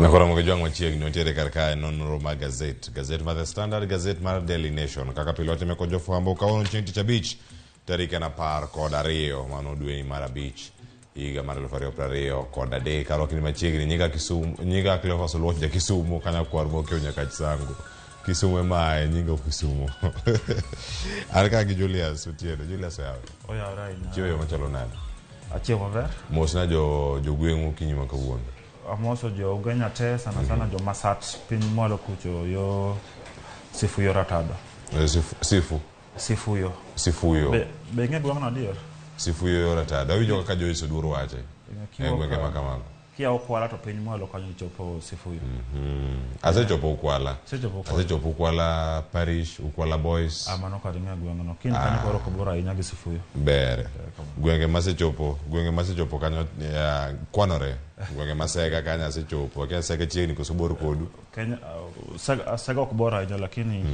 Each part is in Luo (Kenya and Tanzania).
Nakoro mogo jwang' machiegni wantiere kar kae nonro mar gazet gazet mar The Standard, gazet mar Daily Nation kaka pile watime kod jofwambo kawuono chieng' tich abich tarik en 12 mano dwe mar abich higa mar 2023. Arwakni machiegni nyinga Kisumu, nyinga Cleophas Oluoch ja Kisumu kanya kwar mokiewo nyaka Chisango. Kisumu ema aye, nyinga ok Kisumu. An ka gi Julius Otieno. Julius oyawe. Oyawre ahinya. Chiwo yo machalo nade? Achiewo maber. Mosna jo jogweng'u okinyi ma kawuono. Amoso jo Ugenya te sana sana jo Masat piny mwalo kucho yo Sifuyo Ratado. Sifu. Sifuyo. Sifuyo. Be ing'e gweng'no adier? Sifuyo yo Ratado. Awinjo kaka Joyce Oduor wache. E gwenge ma kamago. Kia Ukwala to piny mwalo kanyo ichopo Sifuyo. Asechopo Ukwala. Isechopo Ukwala. Asechopo Ukwala Parish, Ukwala Boys. Ah, mano kar ing'e gweng'no. Kiny kanyo koro ok bor ahinya gi Sifuyo. Ber. Gwenge masechopo, gwenge masechopo kanyo ya, kwanore. Gwenge masega kanyo asechopo. Akia Sega chiegni koso bor kodu. Kenya, Sega ok bor ahinya lakini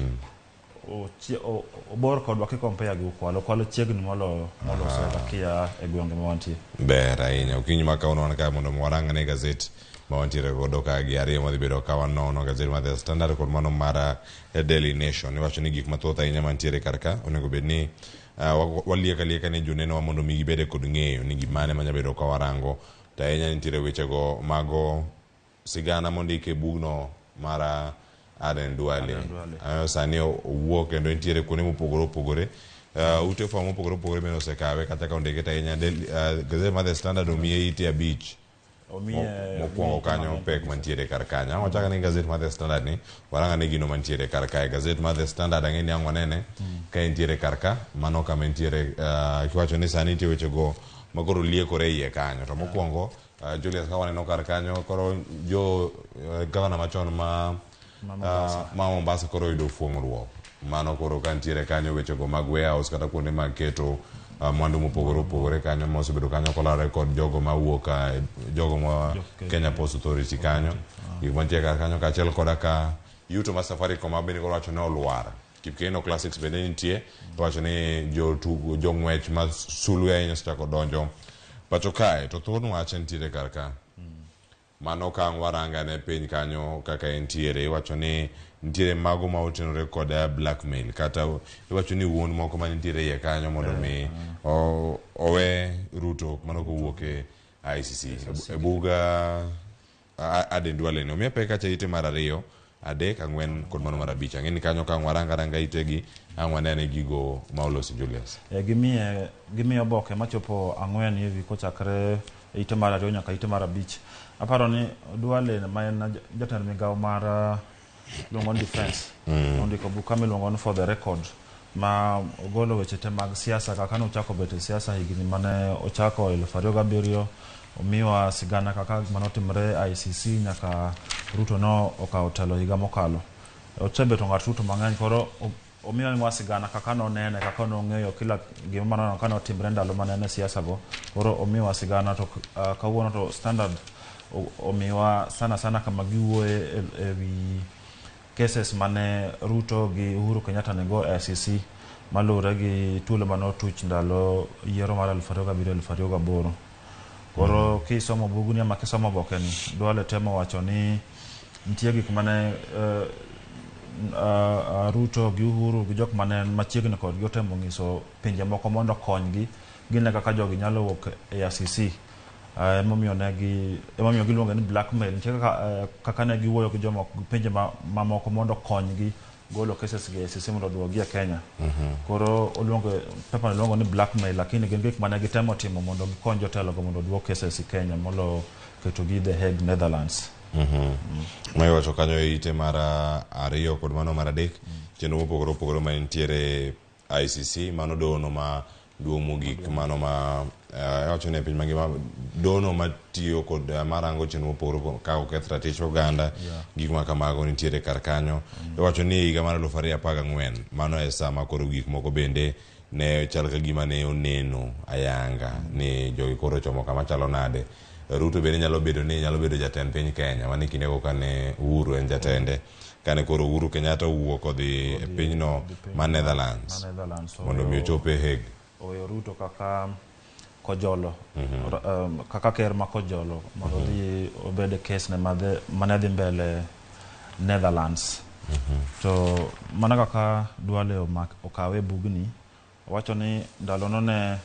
obor kodwa kikompea gi Ukwala. Ukwala chiegni molo Sega kia e gwenge ma wantie. Ber ahinya. Okinyi ma kawuono wan ka mondo warang ne gazet ma wantiere godo ka gi ariyo madhi bedo ka wanono gazet mar The Standard kod mano mar Daily Nation. Iwacho ni gik mathoth ahinya mantiere kar ka onego bed ni walieko alieka ni joneno wa mondo mi gibede kod ng'eyo ni gimane manya bedo ka warango. To ahinya nitiere wechego mago sigana mondik e bugno mar Aden Duale. Sani owuok kendo entiere kuonde mopogore opogore. Ute fwambo mopogore opogore bende osekawe kata ka ondike to ahinya gazet mar The Standard omiye ite abich. Mokwongo kanyo pek mantiere kar kanyo. Ang' wachak ane gazet mar The Standard ni, warang ane gino mantiere kar kae. Gazet mar The Standard ang'e ni ang' wanene ka entiere kar ka, mano kama entiere kiwacho ni sani nitie wechego ma koro liekore iye kanyo. To mokwongo Julius ka waneno kar kanyo koro jo gavana machon ma ma Mombasa koro oyudo fuong'ruok. Mano koro ka nitiere kanyo wechego mag warehouse kata kuonde mag keto mwandu mopogore opogore kanyo ma osebedo kanyo kolarore kod jogo mawuok jogo ma Kenya Post Authority kanyo. Gik mantie kar kanyo kaachiel koda ka yuto mar Safaricom ma bende koro wacho ni olwar. Kipkeino Classics bende nitie iwacho ni jotugo jong'wech ma sulwe ahinya osechako donjo pacho kae to thuon wach nitiere kar ka. Mano ka ang' warang ane piny kanyo kaka entiere, iwacho ni nitiere mago ma otenore kod blackmail kata iwacho ni wuond moko ma nitiere iye kanyo mondo mi owe Ruto mano kowuok e ICC. E buga Aden Duale ni omiye pek kacha ite mar ariyo, adek, ang'wen kod mano mar abich. Ang'e ni kanyo ka ang' warang aranga itegi, ang' wane ane gigo ma olosi Julius. Gimiye gimiye oboke machopo ang'wen hivi kochakre e ite mar ariyo nyaka ite mar abich. Aparo ni Duale ma en jatend migawo mar iluongo ni defense ondiko buk kama iluongo ni for the record ma ogolo weche te mag siasa kaka nochako bet e siasa higni mane ochako 2007 omiwa sigana kaka manotimre ICC nyaka Ruto no okawo telo higa mokalo. Osebeto ng'at Ruto mang'eny koro omiyowa sigana kaka nonene kaka nong'eyo kila gima manoneno ka notimre ndalo mane en e siasa go. Koro omiyowa sigana to kawuono to Standard omiwa sana sana kama giwuoye e wi cases mane Ruto gi Uhuru Kenyatta nigo e ICC maluwore gi tulo mane otuch ndalo yiero mar 2007 2008. Koro kisomo bugni ama kisomo oboke ni, Duale temo wacho ni nitie gik mane Ruto gi Uhuru gi jok mane machiegni kodgi otemo nyiso pinje moko mondo okonygi gine kaka jogi nyalo wuok e ICC. Emomiyo ne gi emomiyo giluonge ni blackmail. Nitie kaka kaka ne giwuoyo gi jomoko pinje mamoko mondo okonygi golo cases gi e ICC mondo oduogi e Kenya. Koro oluongo paper no luongo ni blackmail lakini gin gik mane gitemo timo mondo gikony jotelo go mondo oduok cases e Kenya molo ketogi The Hague, Netherlands. Ma iwacho kanyo e ite mar ariyo kod mano mar adek chenro mopogore opogore ma nitiere ICC mano dono ma duong' mogik mano ma iwacho ni e piny mangima dono matiyo kod marango chenro mopogore opogore kaka oketh ratich oganda gik ma kamago nitiere kar kanyo iwacho ni higa mar 2014 mano e sama koro gik moko bende ne chal ka gima ne oneno ayanga ni jogi koro ochomo kama chalo nade Ruto bende nyalo bedo ni nyalo bedo jatend piny Kenya mane kindego kane Uhuru en jatende kane koro Uhuru Kenyatta owuok odhi e pinyno ma Netherlands mondo mi ochop e Hague oweyo Ruto kaka Kojolo kaka ker ma Kojolo mondo odhi obed e kes ne mane dhi mbele Netherlands. To mana kaka Duale okawe bugni, owacho ni ndalono ne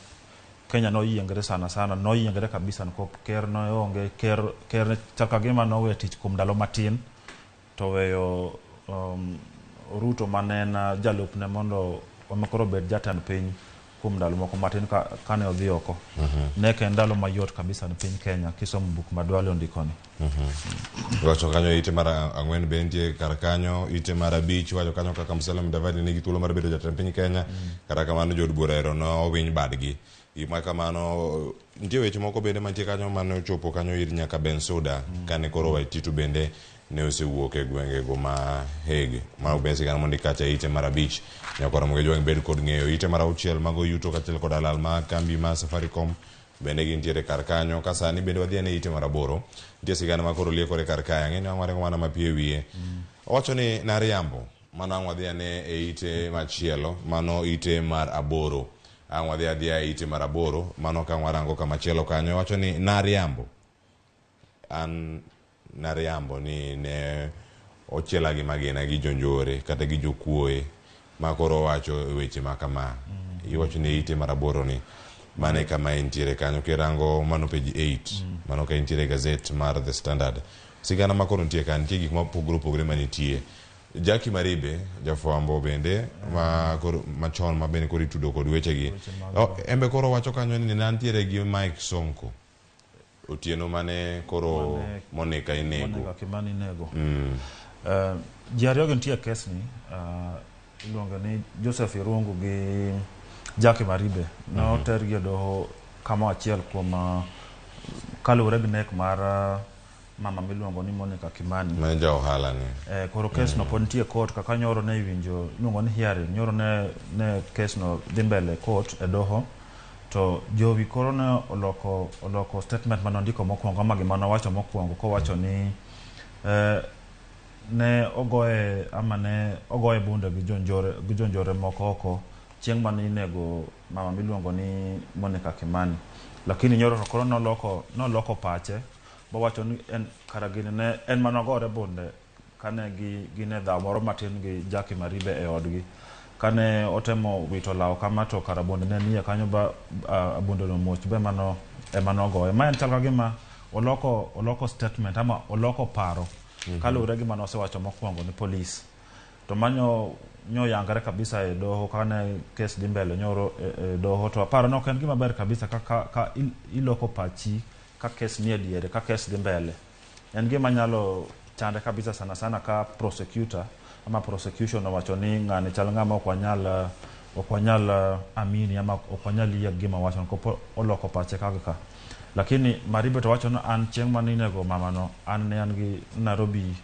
Kenya noyiengre sana sana, noyiengre kabisa nikop ker ne onge, ker ker chal ka gima nowe tich kuom ndalo matin to weyo Ruto mane en jalupne mondo ema koro obed jatend piny kuom ndalo moko matin kane odhi oko. Ne ok en ndalo mayot kabisa ne piny Kenya kisomo buk ma Duale ondikoni. Iwacho kanyo ite mar 4 be nitie kar kanyo, ite mar 5 iwacho kanyo kaka Musalia Mudavadi nigi thuolo mar bedo jatend piny Kenya. Kata kamano jood bura ero nowiny badgi. Gima kamano nitie weche moko bende mantie kanyo mane ochopo kanyo ir nyaka Bensuda kane koro Waititu bende ne osewuok e gwengego ma Hague. Mago bende sigana mondik kacha e ite mar 5. Nyaka Ramogi Ojwang' bed kod ng'eyo. Ite mar 6 mago yuto kaachiel koda lal ma kambi ma Safaricom bende gintiere kar kanyo. Ka sani bende wadhi ane ite mar 8. Nitie sigana ma koro liekore kar kae. Ang'e ni ang' waringo mana mapiyo e wiye. Owacho ni nariambo. Mano ang' wadhi ane e ite machielo. Mano ite mar 8. Ang' wadhi adhiya e ite mar 8. Mano ka ang' warango kamachielo kanyo. Owacho ni nariambo. An nariambo ni ne ochiela gi magina gi jonjore kata gi jokuoe ma koro owacho weche ma kama. Iwacho ni ite mar 8 ni mane kama entiere kanyo. Kirango mano page 8 mano ka entiere e gazet mar The Standard. Sigana ma koro nitie ka nitie gik mopogore opogore manitie. Jackie Maribe jafwambo bende ma koro machon ma bende koro itudo kod wechegi. Embe koro wacho kanyo ni nantiere gi Mike Sonko otieno mane koro Monica inego. Monica Kimani inego. Ji ariyo gi nitie e kes ni, iluongo ni Joseph Irungu gi Jackie Maribe. Ne otergi e doho kama achiel kuom kaluwore gi nek mar mama miluongo ni Monica Kimani. Mane ja ohala ni. Koro kes no pod nitie e court kaka nyoro ne iwinjo iluongo ni hearing nyoro ne kes no dhi mbele e court e doho. To jowi koro ne oloko statement mane ondiko mokwongo ama gima nowacho mokwongo kowacho ni ne ogoye ama ne ogoye bunde gi jonjore moko oko chieng' mane inego mama miluongo ni Monica Kimani. Lakini nyoro to koro noloko pache bowacho ni en kara gini ne en mane ogore bunde kane gin e dhawo moro matin gi Jackie Maribe e odgi. Kane otemo wito law kama to kara bunde ne nie kanyo ba bunde no muoch be ema nogoye. Ma en chal ka gima oloko statement ama oloko paro kaluwore gi mane osewacho mokwongo ni polis. To manyo nyo yangre kabisa e doho kane kes dhi mbele nyoro e doho to aparo ni ok en gima ber kabisa ka iloko pachi ka kes nie diere ka kes dhi mbele. En gima nyalo chande kabisa sana sana ka prosecutor ama prosecution owacho ni ng'ani chal ng'ama ok wanyal amini ama ok wanyal yie gima wacho kopo oloko pache kaka ka. Lakini Maribe to wacho ni an chieng' mane inego mamano an ne an gi Nairobi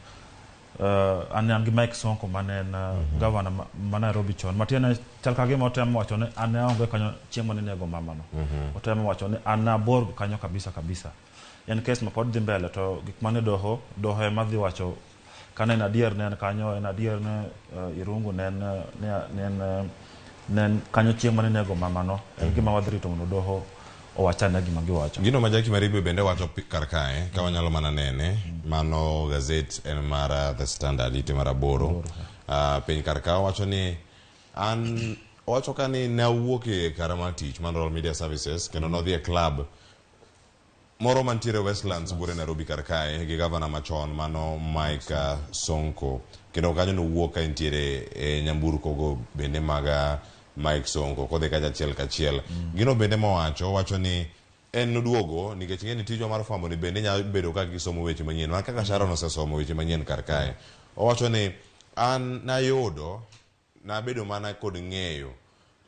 an ne an gi Mike Sonko mane en governor ma Nairobi chon. Matiende chal ka gima otemo wacho ni an ne aonge kanyo chieng' mane inego mamano. Otemo wacho ni an nabor kanyo kabisa kabisa. En kes ma pod dhi mbele to gik mane doho ema dhi wacho kane en adier ne en kanyo, en adier ne Irungu ne en kanyo chieng' mane inego mamano. En gima wadhi rito mondo doho owachane gima giwacho. Gino ma Jackie Maribe bende wacho kar kae, ka wanyalo mana nene, mano gazet en mar The Standard, ite mar 8. Piny kar ka owacho ni an owacho ka ni ne awuok e kara mar tich mar Royal Media Services kendo nodhi e club moro mantiere Westlands bure Nairobi kar kae gi gavana machon mano Mike Sonko kendo kanyo nowuok ka entiere e nyamburko go bende mag Mike Sonko kodhi kacha achiel kachiel. Gino bende mowacho, owacho ni en noduogo nikech ing'e ni tijwa mar fwambo ni bende nyalo bedo ka gisomo weche manyien mana kaka Sharon osesomo weche manyien kar kae. Owacho ni an nayudo nabedo mana kod ng'eyo.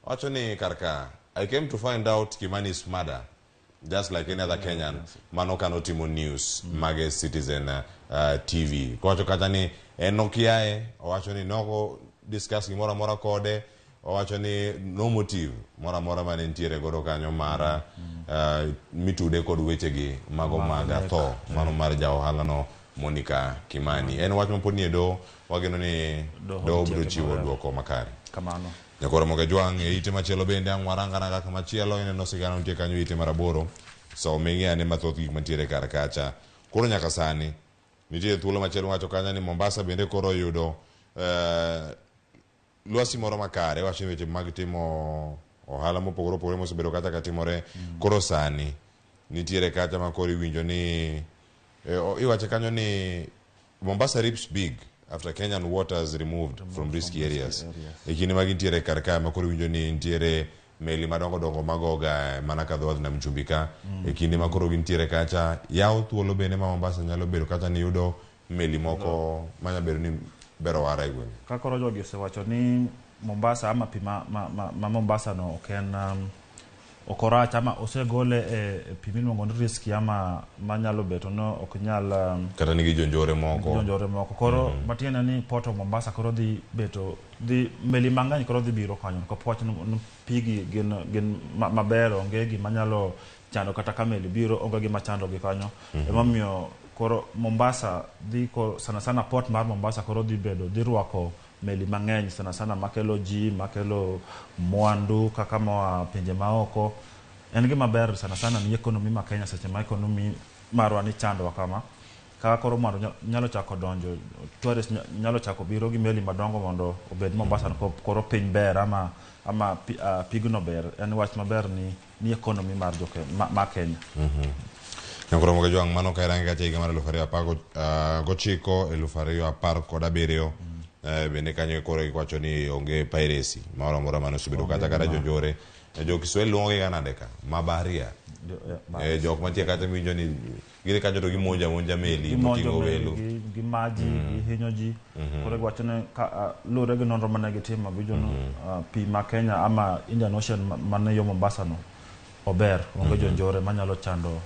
Owacho ni kar ka I came to find out Kimani's murder just like any other Kenyan mano kanotimo news mage Citizen TV. Kowacho kata ni en nokiaye, owacho ni noko discuss gimoro amora kode, owacho ni no motive moro amora mane nitiere godo kanyo mar mitude kod wechegi mago mag tho mano mar ja ohala no. Monica Kimani. En wach mapod nie doho, wageno ni doho biro chiwo duoko makare. Kamano. Nyakoro Moga Jwang' e ite machielo bende ang' warangana kaka machielo ineno sigana nitie kanyo ite mar aboro. Som ing'e ane mathoth gik mantiere kar kacha. Koro nyaka sani nitie thuolo machielo wacho kanyo ni Mombasa bende koro oyudo lwasi moro makare wacho ni weche mag timo ohala mopogore opogore mosebedo kata ka timore koro sani nitiere kacha ma koro iwinjo ni iwacho kanyo ni Mombasa reaps big after Kenyan waters removed from risky areas. E kinde ma gintiere kar kae ma koro iwinjo ni nitiere meli madongo dongo magoga mana ka dho wadh nam chumbi ka e kinde ma koro gintiere kacha yawo thuolo bende ma Mombasa nyalo bedo kata ni yudo meli moko manya bedo ni bero wara e gwenge. Ka koro jogi osewacho ni Mombasa ama pi ma Mombasa no ok en ok orach ama osegole e pi miluongo ni risky ama manyalo beto no ok nyal kata nigi jonjore moko. Jonjore moko. Koro matiende ni Port of Mombasa koro dhi beto dhi meli mang'eny koro dhi biro kanyo kapok wach pigi gin maber onge gima nyalo chando kata ka meli biro onge gima chando gi kanyo. Emomiyo koro Mombasa dhi sana sana port mar Mombasa koro dhi bedo dhi rwako meli mang'eny sana sana makelo ji makelo mwandu kaka moa pinje maoko. En gima ber sana sana ni economy ma Kenya seche ma economy marwa ni chandwa kama kaka koro mwandu nyalo chako donjo tourist nyalo chako biro gi meli madongo mondo obed Mombasa koro piny ber ama pigno ber. En wach maber ni economy mar ma Kenya. Nyakoro Moga Jwang' mano ka irange kacha higa mar 2019 2017 bende kanyo koro giwacho ni onge piracy moro amora mane osebedo kata jonjore jo Kiswahili luongo gi nade ka mabaharia jok mantie kata miwinjo ni gidhi kanyo to gimonjo amonja meli moting'o welo gi maji gihinyo ji. Koro giwacho ni luwore gi nonro mane gitimo giwinjo ni pi ma Kenya ama Indian Ocean mane yo Mombasa no ober onge jonjore manyalo chando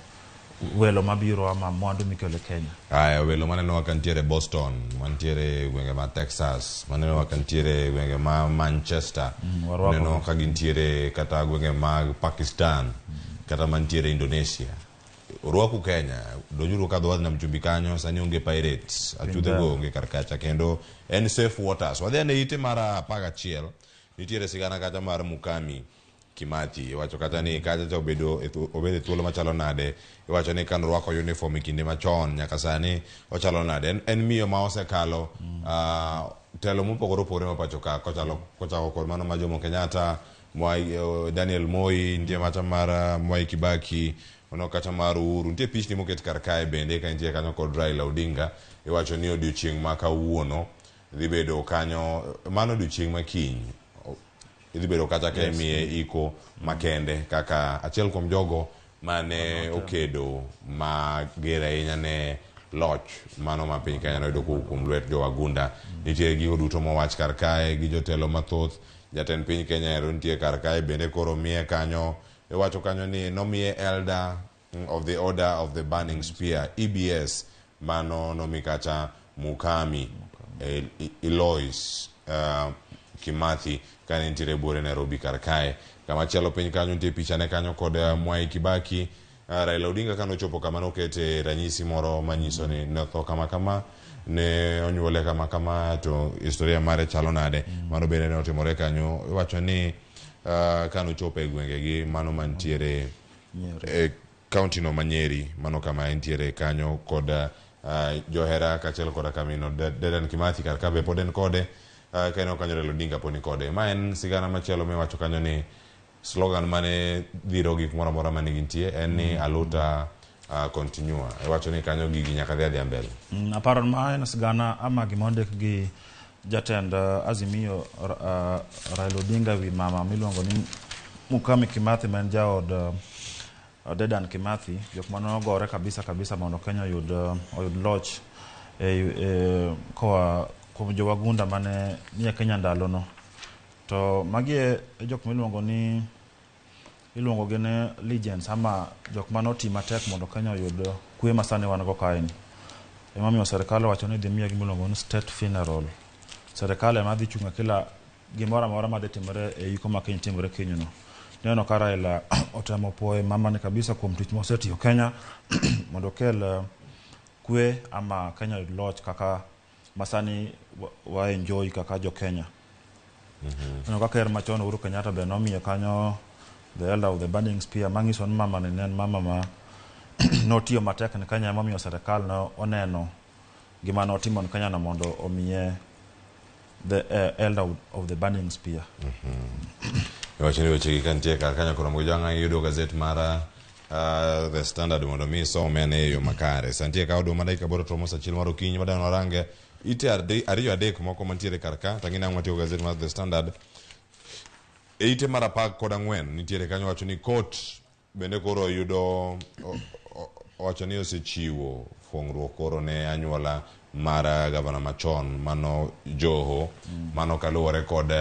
welo mabiro ama mwandu mikelo Kenya. Aya welo maneno ka nitiere Boston, mantiere gwenge ma Texas, maneno ka nitiere gwenge ma Manchester, maneno ka gintiere kata gwenge mag Pakistan, kata mantiere Indonesia. Orwaku Kenya, donjuru ka dho wadh nam chumbi kanyo, sani onge pirates, achudhe go onge kar kacha kendo en safe waters. Wadhi ane ite mar 11, nitiere sigana kacha mar Mukami Kimathi. Iwacho kata ni kacha cha obedo e thuolo machalo nade. Iwacho ni kane orwako uniform e kinde machon nyaka sani ochalo nade. En miyo ma osekalo telo mopogore opogore ma pacho ka kochako kod mano ma Jomo Kenyatta, Moi, Daniel Moi, nitie macha mar Mwai Kibaki, ono kata mar Uhuru. Nitie pichni moket kar kae bende ka nitie kanyo kod Raila Odinga. Iwacho ni odiochieng' ma kawuono dhi bedo kanyo, mano odiochieng' ma kiny idhi bedo kata ka imiye iko makende kaka achiel kuom jogo mane okedo mager ahinya ne loch mano ma piny Kenya noyudo kowuok kuom lwet jowagunda. Nitie gigo duto mowach kar kae gi jotelo mathoth. Jatend piny Kenya ero nitie kar kae bende koro miye kanyo. Iwacho kanyo ni nomiye Elder of the Order of the Burning Spear EBS mano nomi kacha Mukami Elois Kimathi kane nitiere buore Nairobi kar kae. Kama chielo piny kanyo nitie pichane kanyo kod Mwai Kibaki. Raila Odinga kane ochopo kama nokete ranyisi moro manyiso ni notho kama kama, ne onyuole kama kama, to historia mare chalo nade. Mano bende ne otimore kanyo. Iwacho ni kane ochopo e gwengegi mano mantiere e kaunti no ma Nyeri, mano kama entiere kanyo kod johera kaachiel koda kamino Dedan Kimathi kar ka be pod en kode. Ka ineno kanyo Raila Odinga pod ni kode. Ma en sigana machielo miwacho kanyo ni slogan mane dhiro gik moro amora mane gintie en ni aluta continua. Iwacho ni kanyo gigi nyaka dhi adhiya mbele. Aparo ma en sigana ama gima ondik gi jatend Azimio Raila Odinga wi mama miluongo ni Mukami Kimathi ma en jaod Dedan Kimathi, jok mane ogore kabisa kabisa mondo Kenya oyud loch koa kuom jowagunda mane nie Kenya ndalono. To magi e jok miluongo ni iluongo gi ni legends ama jok mane oti matek mondo Kenya oyud kwe ma sani wan go kae ni. Emomiyo sirikal owacho ni dhi miye gima iluongo ni state funeral. Sirikal ema dhi chung' e kila gimoro amora madhi timore e iko ma kiny timore kinyno. Ineno ka Raila otemo puoyo mamani kabisa kuom tich mosetiyo Kenya mondo okel kwe ama Kenya oyud loch kaka masani wa enjoy kaka jo Kenya. Aneno ka ker machon Uhuru Kenyatta be nomiye kanyo the elder of the burning spear manyiso ni mama ni ne en mama ma notiyo matek ne Kenya emomiyo serikal ne oneno gima notimo ne Kenya no mondo omiye the elder of the burning spear. Iwacho ni wechegi ka nitie kar kanyo koro jang'a yudo gazet mar The Standard mondo mi isome ane e yo makare. Sa nitie ka oduma dakika 8 to romo sa 1 mar okinyi madang' warange ite ariyo adek moko mantiere kar ka to ang'e ni ang' watiyo gazet mar The Standard. E ite mar 14 nitiere kanyo wacho ni court bende koro yudo owacho ni osechiwo fong'ruok koro ne anyuola mar gavana machon mano Joho mano kaluwore kod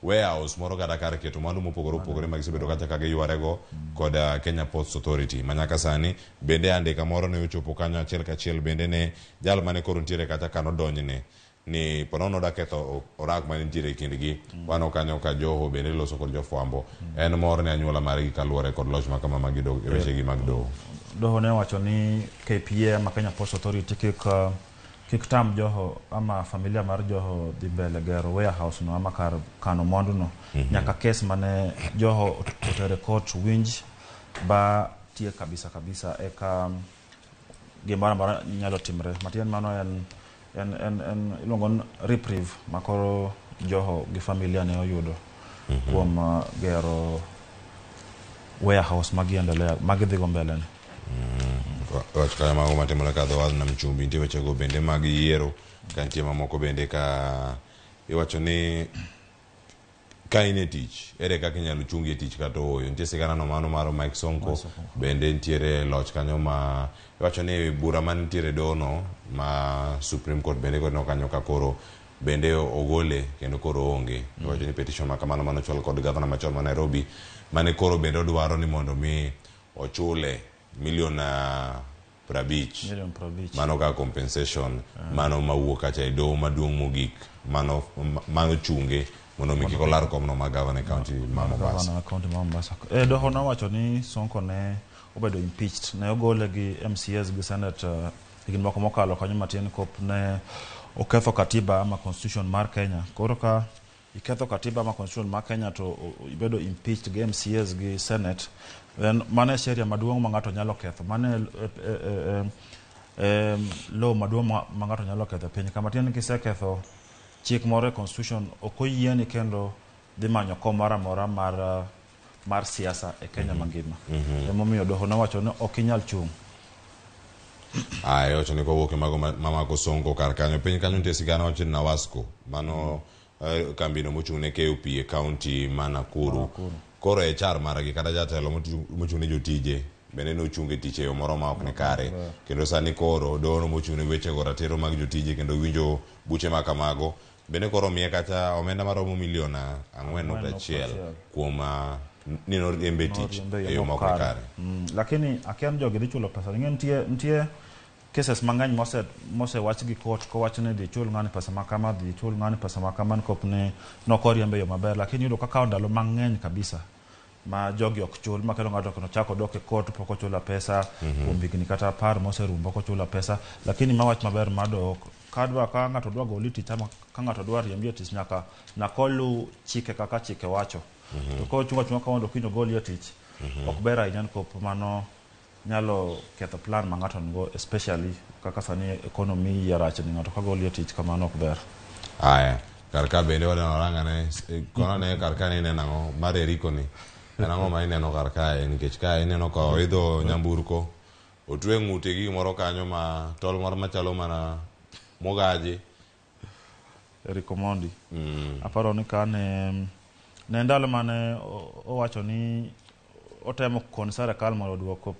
warehouse moro kata kar keto mwandu mopogore opogore ma gisebedo kacha ka giywarego kod Kenya Ports Authority ma nyaka sani bende andika moro ne ochopo kanyo achiel kachiel bende ne jal mane koro nitiere kacha ka nodonjne ni ponono oda ketho orak mane nitiere e kindgi. Wano kanyo ka Joho bende loso kod jofwambo. En mor ne anyuola margi kaluwore kod loch ma kama magiyudo e wechegi mag doho. Doho ne owacho ni KPA ama Kenya Ports Authority kik tam Joho ama familia mar Joho dhi mbele gero warehouse no ama kar kano mwandu no. Nyaka kes mane Joho otere court winj ba tiek kabisa kabisa eka gimoro amora nyalo timre. Matiende mano en iluongo ni reprieve makoro Joho gi familia ne oyudo kuom gero warehouse magiendelea magidhigo mbele ni. Wach kanyo mago matimore ka dho wath nam chumbi nitie wechego bende mag yiero ka nitie mamoko bende ka iwacho ni ka in e tich ere kaka inyalo chungi e tich kata ooyo. Nitie sigana no mano mar Mike Sonko bende nitiere loch kanyo ma iwacho ni bura manitiere doho no ma Supreme Court bende koro kanyo ka koro bende ogole kendo koro onge. Iwacho ni petition ma kamano manochwal kod gavana machon ma Nairobi mane koro bende odwaro ni mondo mi ochule milion 50 Milion 50. Mano ka compensation mano mawuok kacha e doho maduong' mogik mano chunge mondo mi kik olar komno mar gavana e county ma Mombasa. Gavana ma county ma Mombasa. Doho nowacho ni Sonko ne obedo impeached, ne ogole gi MCAs gi Senate higni moko mokalo kanyo matin kop ne oketho katiba ama constitution mar Kenya. Koro ka iketho katiba ama constitution mar Kenya to ibedo impeached gi MCAs gi Senate, then mano e sheria maduong' ma ng'ato nyalo ketho. Mano e law maduong' ma ng'ato nyalo ketho e piny ka. Matiende ni kiseketho chik moro e constitution, ok oyieni kendo dhi manyo kom moro amora mar siasa e Kenya mangima. Emomiyo doho nowacho ni ok inyal chung'. Aya, iwacho ni kowuok e mago mamako Sonko kar kanyo piny kanyo nitie sigana wacho ni Nawasco mano kambino mochung' ne keyo pi e county ma Nakuru. Koro HR margi kata jatelo mochung' ne jotije bende nochung' e tich e yo moro ma ok ni kare. Kendo sani koro doho mochung' ne wechego ratiro mag jotije kendo winjo buche ma kamago bende koro miye kata omenda maromo milion 4.1 kuom ni noriembe tich e yo ma ok ni kare. Lakini akia ni jogi dhi chulo pesa. Ing'e nitie cases mang'eny mosewach gi court kowach ni dhi chul ng'ani pesa ma kama, dhi chul ng'ani pesa ma kama nikop ni nokoriembe e yo maber. Lakini iyudo ka kawo ndalo mang'eny kabisa ma jogi ok chul, ma kendo ng'ato kendo chako dok e court pok ochula pesa kuom higni kata 10 moserumo pok ochula pesa. Lakini ma wach maber mar doho, ka ng'ato dwa goli tich ama ka ng'ato dwa riembi e tich nyaka oluw chike kaka chike wacho. To kochung' achung'a ka mondo kiny ogoli e tich, ok ber ahinya nikop mano nyalo ketho plan ma ng'ato nigo, especially kaka sani economy iye rach ni ng'ato ka goli e tich kamano ok ber. Aya, kar ka bende waneno rangane kono ne kar ka ni ineno ang'o mar Eriko ni en ang'o ma ineno kar kae nikech kae ineno ka oidho nyamburko otwe ng'ute gi gimoro kanyo ma tol moro machalo mana mogaji. Eric Omondi. Aparo ni kane ne ndalo mane owacho ni otemo kon serikal mondo oduok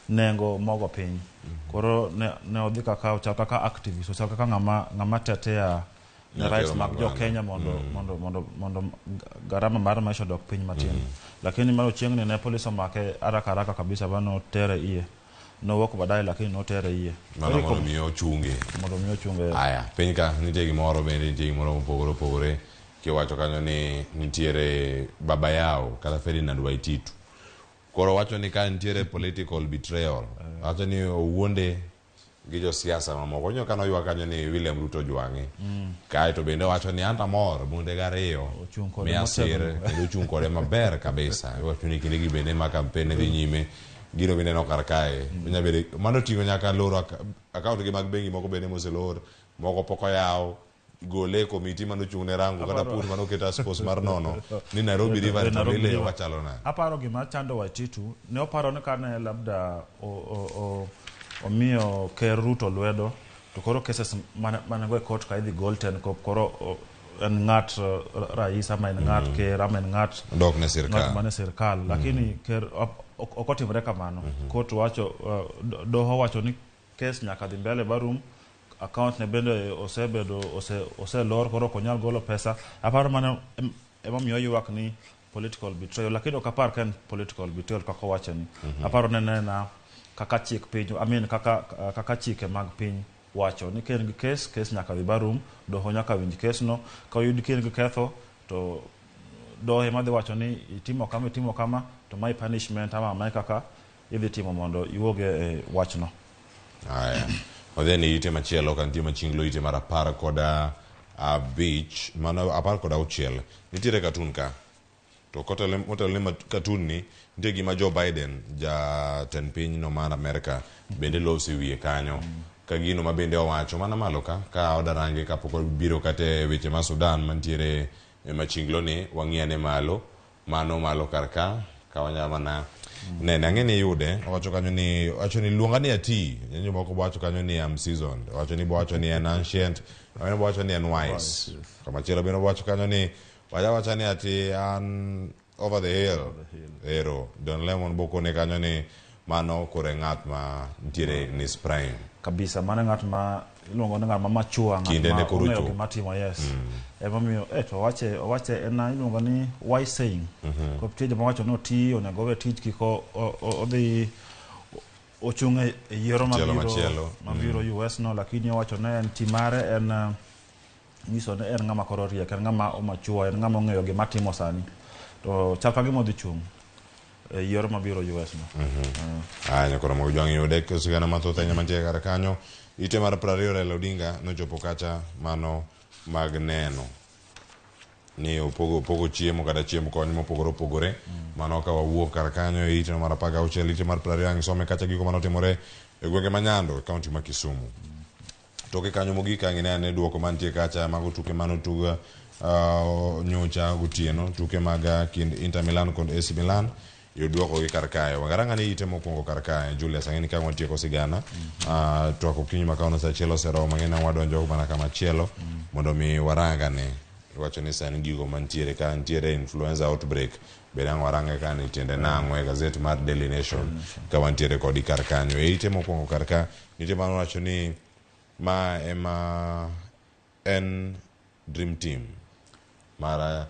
nengo mogo piny. Koro ne odhi kaka ochal kaka activist, ochal kaka ng'ama tetea rights mag jo Kenya mondo garama mar maisha odok piny matin. Lakini mano chieng'ni ne polis omake haraka haraka kabisa ba notere iye. Nowuok baadaye lakini notere iye. Mano mondo mi ochunge. Mondo mi ochunge. Aya, piny ka nitie gimoro bende nitie gimoro mopogore opogore. Kiwacho kanyo ni nitiere Baba Yao kata Ferdinand Waititu. Koro wacho ni ka nitiere political betrayal. Wacho ni owuonde gi josiasa mamoko. Onyo kane oywak kanyo ni William Ruto ojwang'e. Kaeto bende owacho ni an amor bunde gariyo Ochung' kode miya sir motegno. kendo ochung' kode maber kabisa. Iwacho ni kinde gi bende ma kampen dhi nyime gino mineno kar kae. Onya bedo mano oting'o nyaka loro akaont gi mag bengi moko bende moselor, moko pok oyaw, gole e komiti manochung' ne rango kata pur manoket task force mar nono ni Nairobi River to Nairobi lile River. machalo nade. Aparo gima chando Waititu, ne oparo ni kane labda omiyo Ker Ruto lwedo, to koro cases mane go e court ka idhi gol ten kop, koro en ng'at rais ama en ng'at ker ama en ng'at Dok ne sirkal. ng'at mane sirkal, lakini ker ok otimre kamano. Court wacho, doho wacho ni case nyaka dhi mbele barum, account ne bende osebedo oselor, koro ok onyal golo pesa. Aparo mano emomiyo oywak ni political betrayal, lakini ok apar ka en political betrayal kaka owacho ni. Aparo ni nena kaka chik piny, I mean kaka chike mag piny wacho ni ka en gi case, case nyaka dhi barum, doho nyaka winj case no, ka oyud ka in gi ketho to doho ema dhi wacho ni itimo kama, itimo kama, to mae punishment ama mae kaka idhi timo mondo iwuog e wachno. Aya. Wadhi ni ite machielo ka nitie machinglo ite mar 15, mano 16. Nitiere katun ka. To kotelo ne katun ni, nitie gima Joe Biden, jatend piny no mar Amerka, bende loso e wiye kanyo. Ka gino ma bende owacho mana malo ka, ka odarange kapok obiro kata e weche ma Sudan mantiere e machinglo ni, wang'i ane malo, mano malo kar ka, ka wanyalo mana nene. Ang'e ni iyude, owacho kanyo ni, owacho ni luonga ni ati, jomoko bo wacho kanyo ni I'm seasoned, owacho ni bo wacho ni en ancient, owacho bo wacho ni en wise. Kamachielo bende owacho kanyo ni, wacha wacha ni ati an over the hill. Ero, Don Lemon bokone kanyo ni mano kore ng'at ma nitiere in his prime. Kabisa, mano ng'at ma iluongo ni ng'at ma mature, ng'at Kinde ma ne koro ong'eyo ochopo. gima timo, yes. Emomiyo, to owache en iluongo ni wise saying. Kop nitie joma wacho ni oti, onego owe tich kik odhi ochung' e yiero Tielo machielo. mabiro US no, lakini owacho ni en ti mare en nyiso ni en ng'ama koro riek, en ng'ama omature, en ng'ama ong'eyo gima timo sani. To chal ka gima odhi chung' e yiero mabiro US no. Aya, koro mogo jwang' yude sigana mathoth ahinya mantie kar kanyo. Ite mar 20 Raila Odinga nochopo kacha mano mag neno ni opogo chiemo kata chiemb kony mopogore opogore. Mano ka wawuok kar kanyo e ite mar 16, ite mar 20 ang' isome kacha gigo manotimore e gwenge ma Nyando e kaunti ma Kisumu. Toke kanyo mogik ang' ine ane duoko mantie kacha mago tuke manotug nyocha gotieno, tuke mag kind Inter Milan kod AC Milan. Yud duoko gi kar kae. Warang ane ite mokwongo kar kae. Julius, ang'e ni ka watieko sigana, twak okinyi ma kawuono saa achiel oseromo, ang'e ni wadonjo mana kama chielo mondo mi warang ane. Iwacho ni sani gigo mantiere ka nitiere influenza outbreak, bende ang' warange ka ni tiende nang'o e gazet mar Daily Nation ka wantiere kodi kar kanyo. E ite mokwongo kar ka, nitie mano wacho ni ma ema en dream team mar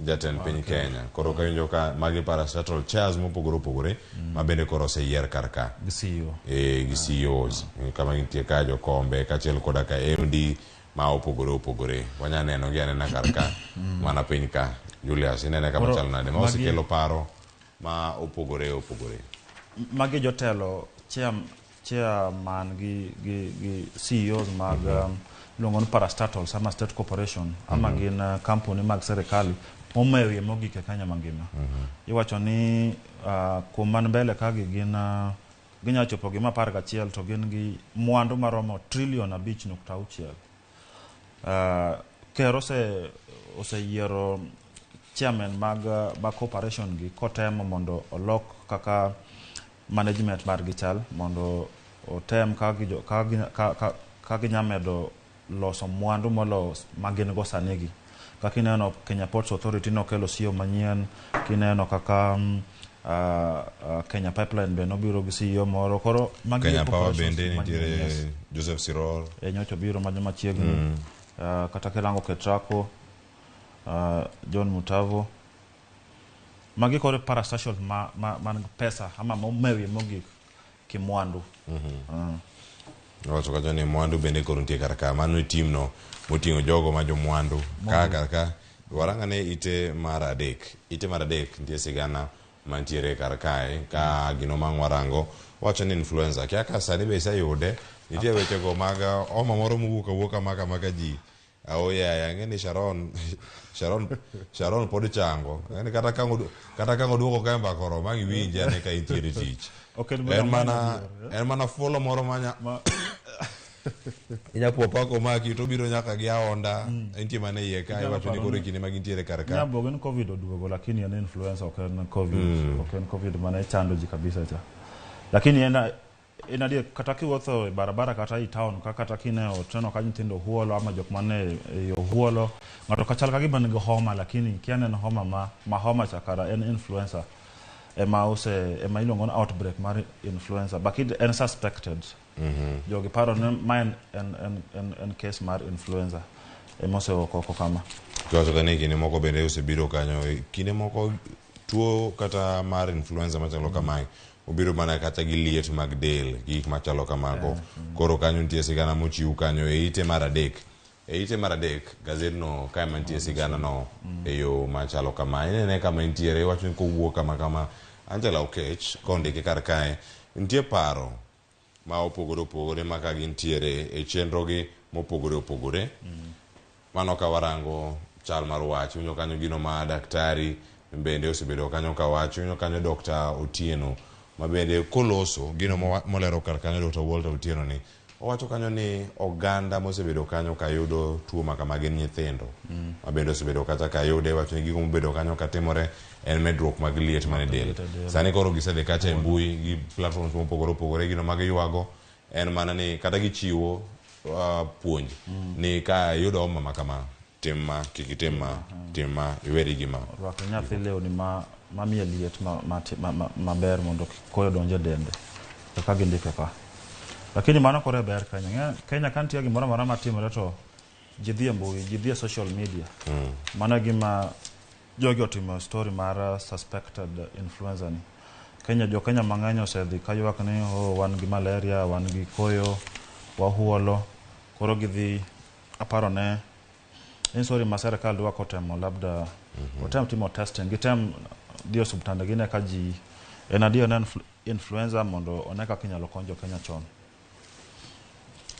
jatend piny Kenya. Koro ka winjo ka magi parastatal chairs mopogore opogore ma bende koro oseyier kar ka. Gi CEO. Gi CEOs kama gintie ka jokombe kaachiel koda ka MD ma opogore opogore. Wanya neno gi anena kar ka mana piny ka. Julius, inene kama Koro chalo nade? Ma osekelo paro ma opogore opogore. Magi jotelo chairman gi CEOs mag iluongo ni parastatals ama state corporation ama gin kampuni mag serikali momewie mogik e Kenya mangima. Iwacho ni kuom man mbele ka gi gin ginyalo chopo gima 11 to gin gi mwandu maromo trilion 5.6. Ker oseyiero chairman mag corporation gi kotemo mondo olok kaka management margi chal, mondo otem ka ginya medo loso mwandu molo magin go sani gi. Kaka ineno Kenya Ports Authority nokelo CEO manyien, kineno kaka Kenya Pipeline be nobiro gi CEO moro. Koro magi Kenya Power corporations bende manyien, nitiere yes. Joseph Siror. Nyocha obiro machiegni. Kata kirango Ketraco, John Mutavo. Magi koro parastatals man gi pesa ama momewie mogik kimwandu. Owacho kacha ni mwandu bende koro nitie kar ka. Mano e team no moting'o jogo ma jomwandu. Ka kar ka warang ane ite mar 3. Ite mar 3 nitie sigana Mantiere kar kae ka gino ma warango wacho ni influenza kia ka sani be iseyude nitie wechego mag homa moro mowuok awuoka maka maka ji aoyaya ang'e ni Sharon Sharon Sharon pod chango ang'e ni kata ka kata ka oduoko ka e mbaka oromo ang' iwinje ane ka intiere e tich Ok en en mana mana en mana fuolo moro manya inya po pa komaki to obiro nyaka gi aonda entie mana e iye ka Inyalo iwacho ni paro koro e ni- kinde ma gintiere kar ka Nyabwogo ni Covid oduogo lakini en influenza ok en Covid. Ok en Covid mane chando ji kabisa cha. Lakini en en adier kata kiwuotho e barabara kata i town ka kata kine ot neno ka nyithindo huolo ama jok mane e yo huolo ng'ato ka chal ka gima nigi homa lakini kia ni en homa ma, ma homa cha kara en influenza ema ose ema iluongo ni outbreak mar influenza but en suspected jogi paro ni ma en, en, en, en, en case mar influenza ema osewuok oko kama. Kiwacho ka ni kinde moko bende osebiro kanyo kinde moko tuo kata mar influenza machalo kamae obiro mana kata gi liet mag del gi gik machalo kamago koro kanyo nitie sigana mochiw kanyo e ite mar adek e ite mar adek gazetno kae mantie sigana no e yo machalo kama inene kama intiere iwacho ni kowuok kama kama Angela Okech kondike kar kae nitie paro ma opogore opogore ma ka gintiere e chenrogi mopogore opogore mano ka warango chal mar wach winjo kanyo gino ma daktari bende osebedo kanyo ka wacho winjo kanyo Dr. Otieno ma bende koloso gino molero kar kanyo Dr. Walter Otieno ni owacho kanyo ni oganda mosebedo kanyo kayudo tuo ma kama gin nyithindo ma bende osebedo kata kayude wacho ni gigo mobedo kanyo katimore en medruok mag liet mane del Liet e del. sani koro gisedhi kacha e mbui gi platforms mopogore opogore gino ma giywago en mana ni kata gichiwo puonj ni ka iyudo homa ma kama tim ma kik itim ma tim ma iweri gi ma Rwak ne nyathi lewni ma mamiye liet ma, ma, ma, ma, maber mondo kik koyo donj e dende kaka gindiko ka. Lakini mano koro e ber Kenya. Ng'e- Kenya ka nitie gimoro amora matimore to ji dhi e mbui, ji dhi e social media. Mano e gima jogi otimo story mar suspected influenza ni. Kenya, jo Kenya mang'eny osedhi ka ywak ni oh, wan gi malaria, wan gi koyo, wahuolo. Koro gidhi aparo ne en story ma serikal dwa kotemo labda otem timo testing gitem dhi e osiptande gine ka ji en adier ne influenza mondo one kaka inyalo kony jo Kenya chon.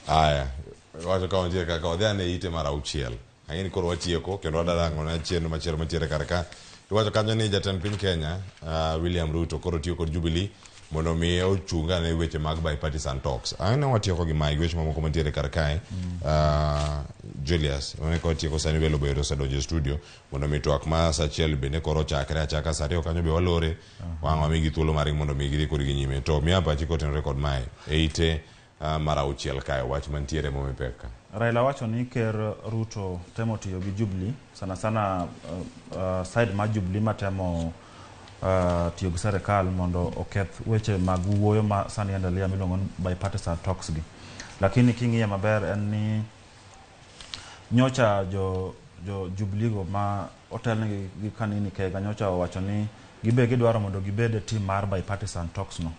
Aya, wacho ka wantiere kaka wadhi ane ite mar auchiel. Ang'e ni koro watieko kendo wadwa na chenro machielo mantiere kar ka. Iwacho kanyo ni jatend piny Kenya William Ruto koro tiyo kod Jubilee mondo mi ochung ane weche mag bipartisan talks. Ang'e ni watieko gi mae gi weche mamoko mantiere kar kae. Julius, wane ka watieko sani welo bende osedonjo e studio mondo mi twak ma saa achiel bende koro ochakre achaka saa ariyo kanyo be walore. Wang' wamigi thuolo margi mondo mi gidhi kodgi nyime. To miya pachi kotenore kod mae e ite mar auchiel kae wach mantiere momi pek ka. Raila wacho ni ker Ruto temo tiyo gi Jubilee sana sana side mar Jubilee matemo tiyo gi serikal mondo oketh weche mag wuoyo ma sani endelea miluongo ni bipartisan talks gi. Lakini king'iye maber en ni nyocha jo jo Jubilee go ma otelnegi gi Kanini Kega nyocha owacho ni gibe gidwaro mondo gibed e team mar bipartisan talks no.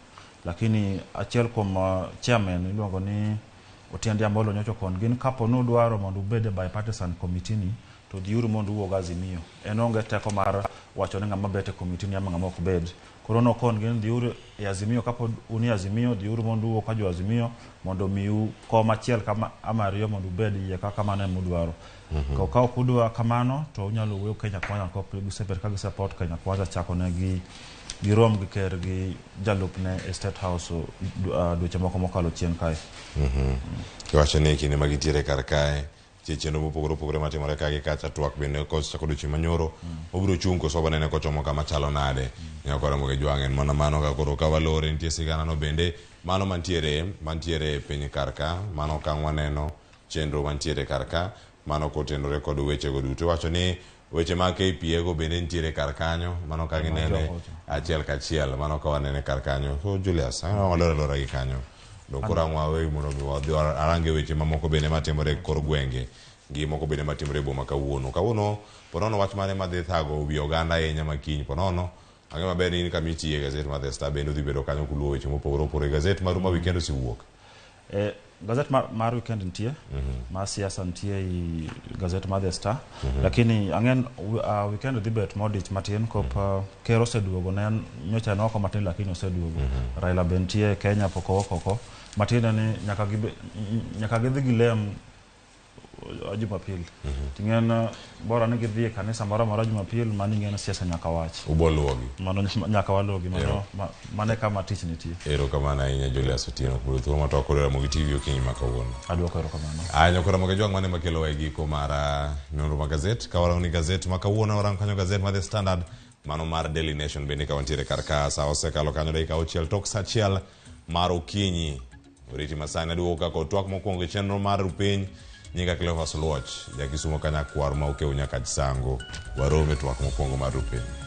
Lakini achiel kuom chairman iluongo ni Otiende Amolo nyocha okon gin kapo ni udwaro mondo ubed e bipartisan committee ni to dhiuru mondo uwuog Azimio. En onge teko mar wacho ni ng'ama bet e committee ni ama ng'ama ok bed. Koro nokon gin dhiuru e Azimio kapod un e Azimio dhiuru mondo uwuo ka jo Azimio mondo omiu kom achiel kama ama ariyo mondo ubed iye kaka mano ema udwaro. To ka ok udwa kamano to unyalo wuoyo Kenya Kwanza nikop gisebet ka gisupport Kenya Kwanza chako ne gi girom gi ker gi jalupne e State House dweche moko mokalo chien kae. Iwacho ni e kinde ma gintiere kar kae nitie chenro mopogore opogore matimore ka gi kacha twak bende kosechako odiochieng' manyoro obiro chung' koso wanene kochomo kama chalo nade nyaka Ramogi Jwang' en mana mano ka koro ka walore nitie sigana no bende mano mantiere mantiere e piny kar ka mano ka waneno chenro mantiere kar ka mano kotenore kod weche go duto iwacho ni weche mag KPA go bende nitiere kar kanyo mano ka ginene achiel kachiel mano ka wanene kar kanyo so Julius ang'o walor alora gi kanyo to koro ang' wawe mondo mi wadhi arange weche mamoko bende matimore e kor gwenge gi moko bende matimore e boma kawuono kawuono ponono wach mane madhi thago wi oganda ahinya makiny ponono ang'e maber ni in kama itiye e gazet mar The Star bende udhi bedo kanyo kuluwo weche mopogore opogore gazet maru ma weekend osewuok. Gazet mar weekend nitie, mar siasa nitie i gazet mar The Star, lakini ang'en weekend dhi bet modich matin kop ker oseduogo, ne en nyocha ne oko matin lakini oseduogo. Raila be nitie Kenya, pok owuok oko. Matiende ni nyaka gidhi gilem Jumapil. Ting'en bora ni gidhi e kanisa moro amora Jumapil, mano ing'en siasa nyaka wach. Ubo luwogi. Mano nyaka waluwgi, mano mano e kama tich nitie. Erokamano ahinya Julius Otieno kuom thuolo matok kod Ramogi TV okinyi ma kawuono. Aduoko erokamano. Aya nyoko Ramogi Jwang' mane makelowa e giko mar nonro mar gazet. Ka warango ni gazet ma kawuono, warango kanyo gazet mar The Standard, mano mar Daily Nation bende ka wantiere kar ka sa osekalo kanyo dakika 6 tok sa 1 mar okinyi. Oriti masani aduogo ka kod twak mokwongo e chenro mar Rupiny. Nyinga Cleophas Luoch, ja Kisumo kanyakwar ma okew nyaka Sango. Warom e twak mokwongo mar Rupiny.